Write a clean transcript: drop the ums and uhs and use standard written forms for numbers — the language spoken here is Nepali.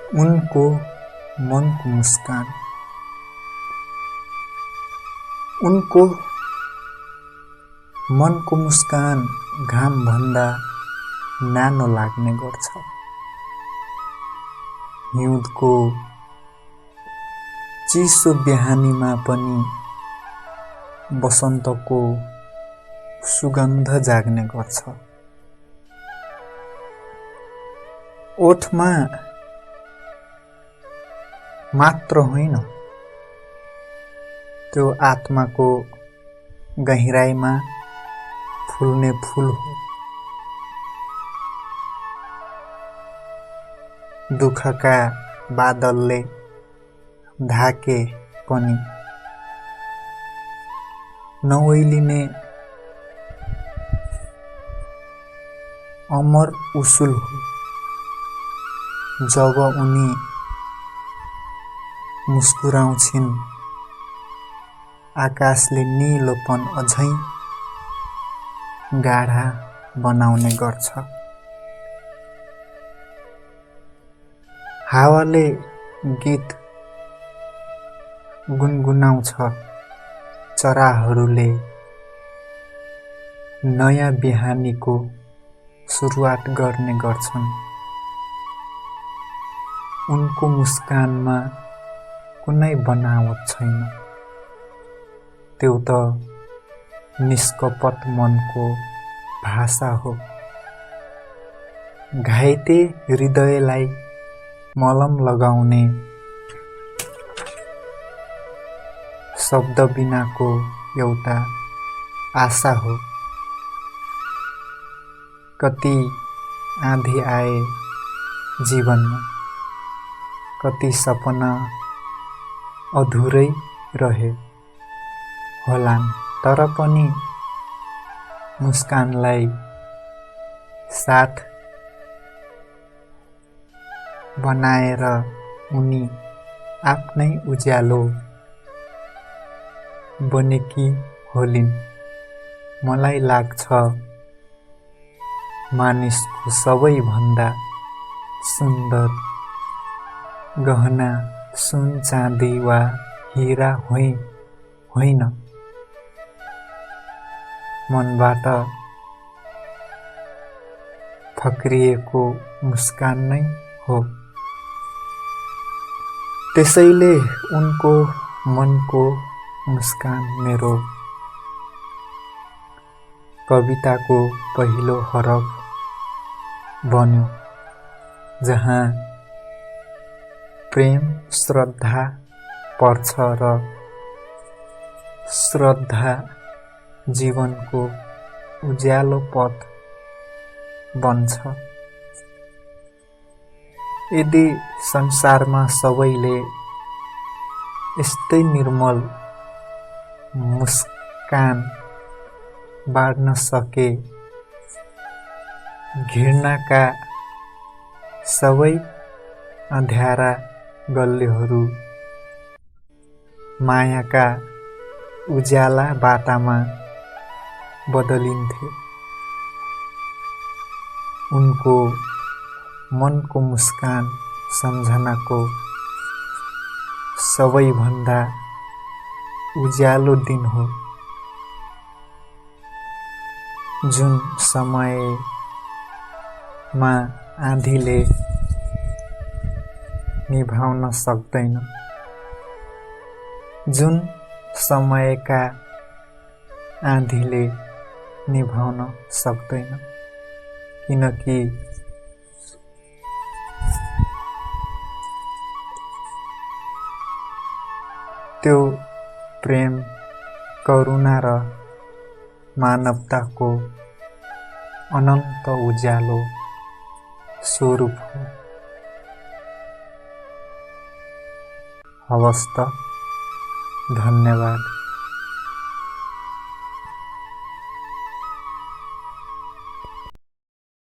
उनको मनको मुस्कान, उनको मनको मुस्कान घाम भन्दा नानो लाग्ने गर्छ। हिउँदको चिसो बिहानीमा पनि बसन्तको सुगन्ध जाग्ने गर्छ। ओठमा मात्र होइन, त्यो आत्माको गहिराईमा फुल्ने फूल हो। दुःखका बादलले ढाके पनि नओइलिने अमर उसुल हो। जब उनी मुस्कुराउँछिन्, आकाशले नीलोपन अझै गाढा बनाउने गर्छ। हावाले गीत गुनगुनाउँछ, चराहरूले नयाँ बिहानीको सुरुवात गर्ने गर्छन्। उनको मुस्कानमा कुनै बनावट छैन, त्यो त निष्कपट मनको भाषा हो। घाइते हृदयलाई मलम लगाउने शब्द बिनाको एउटा आशा हो। कति आँधी आए जीवनमा, कति सपना अधुरै रहे होलान्, तर पनि मुस्कानलाई साथ बनाएर उनी आफ्नै उज्यालो बनेकी होलिन्। मलाई लाग्छ मानिसको सबैभन्दा सुन्दर गहना सुन चाँदी वा हीरा होइन, मनबाट फक्रिएको मुस्कान नै हो। त्यसैले उनको मनको मुस्कान मेरो कविताको पहिलो हरफ बन्यो, जहाँ प्रेम श्रद्धा पर्छ र श्रद्धा जीवनको उज्यालो पथ बन्छ। यदि संसारमा सबैले यस्तै निर्मल मुस्कान बाँड्न सके, घृणाका सबै अँध्यारा गल्लीहरू मायाका उज्याला बाटामा बदलिन्थे। उनको मनको मुस्कान सम्झनाको सबैभन्दा उज्यालो दिन हो, जुन समयमा आँधीले निभाउन सक्दैन, जुन समयका आँधीले निभाउन सक्दैन, किनकि त्यो प्रेम, करुणा र मानवताको अनन्त उज्यालो स्वरूप हो। हवस् त, धन्यवाद।